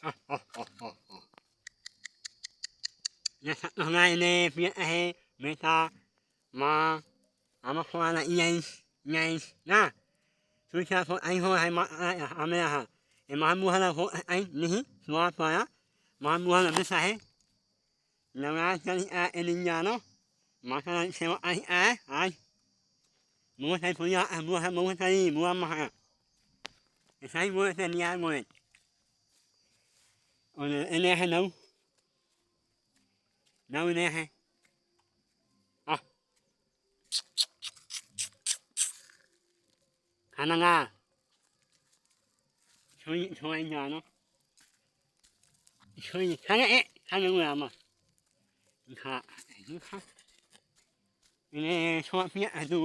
ຍາສັກນ້ອງນາຍແນ່ ເພຍແອເມຕາ ມາ ເອົາມາຄວານະອີ່ໃຫຍ່ ໃຫຍ່ນະ ຊຸຍຊາໂພດໄອໂຮໄຮມະອາອາເມລາຮາ ເອມາມູຮະລາໂພດໄອນິຮິຊວາປາລະ ມາມູຮະລາເມສາເຮ ນາງາຊາລິອາເອລິນຍາໂນ ມາຊາລາເຊວະອາລິອາ ອາຍ ໂມໄຊໂພຍາ ອາໂມຮະໂມໄຊໂມມະຫະ ໄຊໂມເຊນຍາໂມເອ ໂອເນ ເອເນໄຮເນົາ ເນົາເນໄຮ ອາ ຄານາງາ ໂຊຍ ໂຊຍຍາໂນ ໂຊຍ ຄານາເອ ຄານາງາມາ ຄາ ຄາ ເນ ໂຊຍ ເພຍ ອາດູ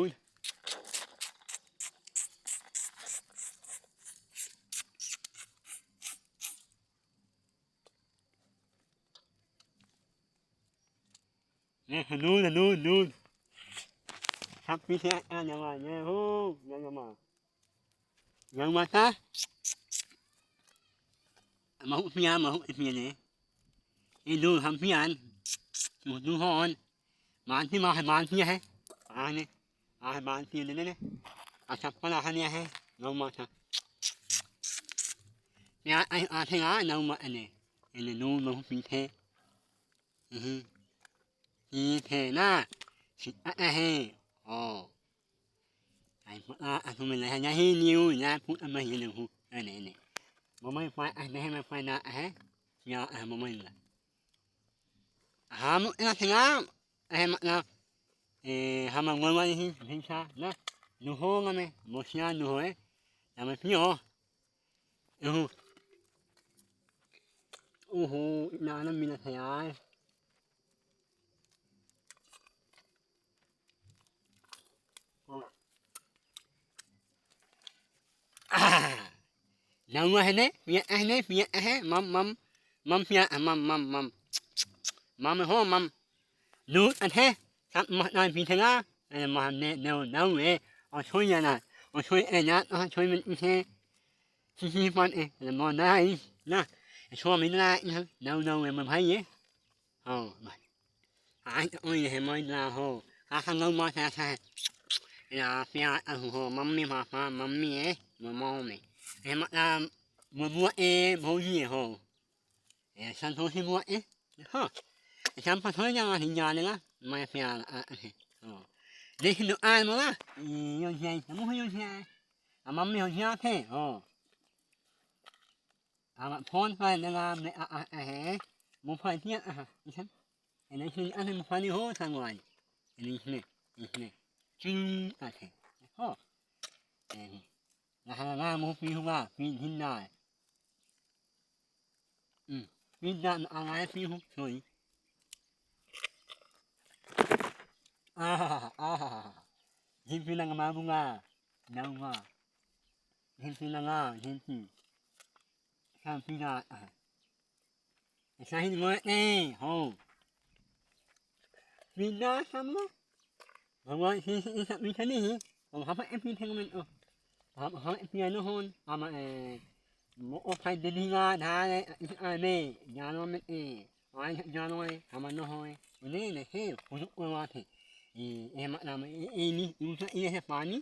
ເນ ອາດູ ອາດູ ອາດູ ຮັບພິເສດ ອາຍາມາ ເນ ໂຮ ຍາມາ ຍາມາຕາ ມາຮຸເມຍ ມາຮຸເມຍເນ ເອດູ ຮັບພິອັນ ດູ ດູຮອນ ມາທີ່ມາໃຫ້ມາທີ່ໃຫ້ ອາເນ ອາໃຫ້ມາທີ່ເນ ເນ ອາສັບປະລາໃຫ້ເນ ໃຫ້ ເອົາມາຊະ ເນ ອາ ອາເທລາ ເອົາມາ ອາເນ ເອເນ ນູ ມາຮຸປີເທ ອືຮຶ ອີເທນາ ຊິອາເອເຮ ໂອ ໄອໂມອາ ອາທຸເມນາ ຍາຮີນິວ ຍາພຸດອາມາຮີນິວ ເອເນ ເອເນ ບໍ່ໄມ່ໄຟ ອາເນ ໃຫ້ມາໄຟນາ ອາເຮ ຍາ ອາ ບໍ່ໄມ່ລະ ອາ ມາ ອາເທລາ ອາເຮ ມານາ ເອ ຮາມາງວນວາ ເຮ ເຮຊາ ນາ ນູໂຮງາເມ ໂມຊຽ ນູໂຮເອ ນາມາພິໂອ ເອ ໂອໂຫ ນານາມິນາເທອາຍ ນາວາເຮເນ ເມຍອາເຮເນ ເມຍອາເຮ ມັມ ມັມ ມັມ ເມຍອາ ມັມ ມັມ ມັມ ມັມ ໂຮ ມັມ ນູດ ອາເທ ຄັບ ມານາຍ ພີເທລາ ເອ ມາເນ ເນວ ນາວເອ ອອໂຊຍານາ ອອໂຊຍເອນາ ອອໂຊຍເມນ ເອເທ ຊິຊິຟັນເອ ເອ ມານາຍ ນາ ໂຊເມນາຍ ນາວ ນາວເອ ມາໄພເອ ໂອ ມາ ອາຍ ໂອຍ ເຮ ມານາ ໂຮ ອາ ຄັນ ມາ ຊາ ຊາ ຍາ ເມຍ ອາ ໂຮ ມັມມີ ມາ ມາ ມັມມີ ເອ ມາ ມອມ ເອ ເຮ ມາ ນາ ມາ ມວ ເອ ໂມ ເຮ ໂຮ ເອ ຊັນໂທຊິ ມວ ເອ ໂຮ ຊັນ ປະໂທຍາ ຍາ ເນ ມາ ເມຍ ອາ ເຮ ໂຮ ເດ ຊິ ໂນ ອາຍ ມາ ລະ ອີ ໂຍ ເຮ ໂມ ໂຍ ເຮ ອາ ມັມມີ ໂຮ ເຮ ເທ ໂຮ ອາມາພອນໄປນະລາມໃນອາອາແອ ໝູ່ພອຍທຽງອາ ອີສັນ ອັນນີ້ຄືອັນນີ້ມາພອນນີ້ໂຫສັງວາຍ ອັນນີ້ນີ້ນີ້ຄືອາແທ ໂຫ ເອີ ລະຫາງາໝູ່ຟີຮຸວ່າຟີຫີນນາຍ ອື ຫີນນາຍອາລາຍຟີຮຸໂຊຍ ອາ ອາ ຫີນຟີນາງມາບຸງາ ນາງມາ ຫີນຟີນາງາ ຫີນຟີ Hampina, ah. Esa hin mo, eh, ho. Pina sama. Bawa si, si, si, sa, mi sani, ho. Ho, hapa, eh, pina ngamen, oh. Hapa, hapa, eh, pina no hon. Ama, eh, mo, o, pai, de, di, nga, da, eh, is, a, me. Nyano, me, eh. Ai, nyano, eh, ama, no, ho, eh. Une, ne, he, huduk, o, wa, te. Eh, eh, ma, na, me, eh, eh, ni, usa, eh, he, pani.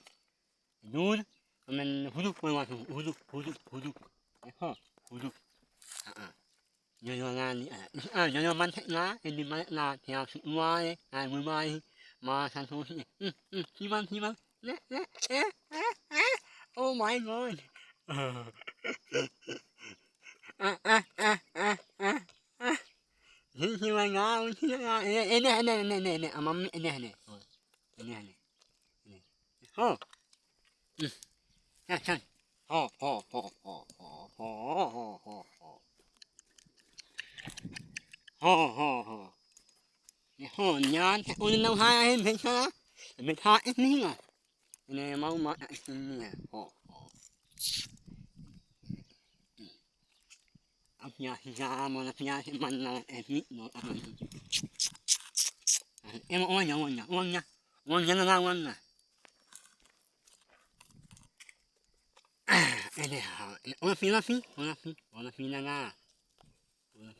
Dun, amen huduk, huduk, huduk, huduk. Eho, huduk. Ah, ah. Nyonya ngani, ah. Ah, nyonya man tek nga, ini man na, tia su wai, ai mu mai, ma san su si. Hmm, hmm, si man, si man. Le, le, eh, eh, eh. Oh my God. Ah, ah, ah, ah, ah, ah. Si, si man nga, si nga. Eh, eh, ne, ne, ne, ne, ne. Amam, ne, ne. Oh. Ne, ne. Ho. Hmm. Ha, ha. Ho, ho, ho. Ho, ho, ho. Ni ho, nyan, te un nau ha, he, me cha. Me cha, e, ni nga. Ne, mau ma, e, ni nga. Ho, ho. Apia, ya, mo, apia, man, na, e, mi, no, a. E, mo, onya, onya, onya. Onya, na, onya. Ene, ha, e, ona fi, ona fi, ona fi, ona fi, na, na. ອືມ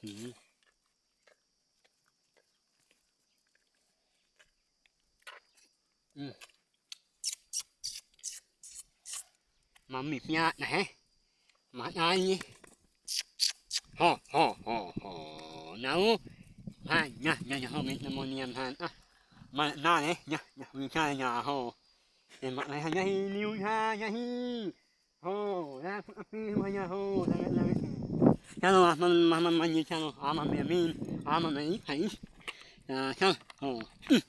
ອືມ ມາມີພຍາດນະເຮ ມາໄດ້ນີ້ ຮໍ ຮໍ ຮໍ ຮໍ ນາວ ຮາຍ ຍະ ຍະ ຍະ ເຮົາເມັດນຳໂມນຽມຫັ້ນ ອະ ມາໜ້າເນ ຍະ ຍະ ວິຊາຍາ ຮໍ ເຫັນມາໄດ້ ຍະ ຍະ ນິວ ຍະ ຍະ ຮໍ ລາ ພຸດອະປີ ມາ ຍະ ຮໍ ລາ ລາ ຊາໂລ ມາ ມາ ມາ ມາ ຍະ ຊາໂລ ອາ ມາ ເມ ມີ ອາ ມາ ເມ ໄຄ ອາ ຊາ ຮໍ ອື.